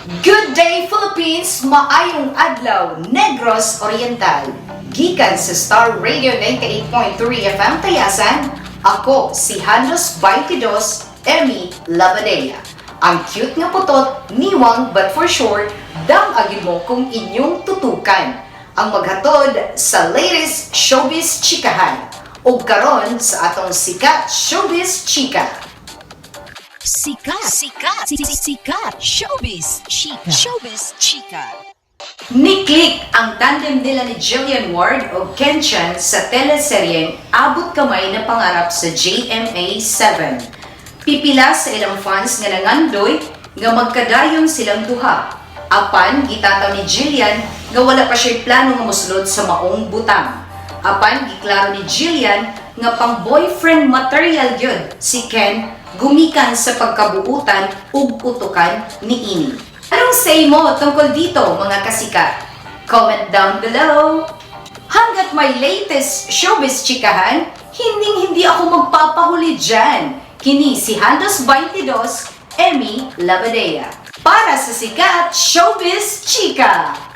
Good day, Philippines! Maayong adlaw, Negros Oriental. Gikan sa Star Radio 98.3 FM Tayasan, ako si Handos 22, Emmy Labadea. Ang cute nga putot, niwang but for sure, dam-a gyud mo kung inyong tutukan. Ang maghatod sa latest showbiz chikahan. Ug karon sa atong Sikat Showbiz Chika. Sikat. Sikat. Sikat. Showbiz Chika. Showbiz Chika. Ni-click ang tandem nila ni Jillian Ward o Ken Chan sa teleseryeng Abot Kamay na Pangarap sa GMA 7. Pipila sa ilang fans nga nangandoy nga magkadayon silang duha. Apan gitataw ni Jillian nga wala pa siya'y plano nga mosulod sa maong butang. Apan giklaro ni Jillian nga pang boyfriend material gyud si Ken gumikan sa pagkabuutan ug utukan niini. Anong say mo tungkol dito, mga kasikat? Comment down below! Hanggat may latest showbiz chikahan, hinding hindi ako magpapahuli dyan. Kini si Handos 22, Emmy Labadea. Para sa Sikat Showbiz Chika!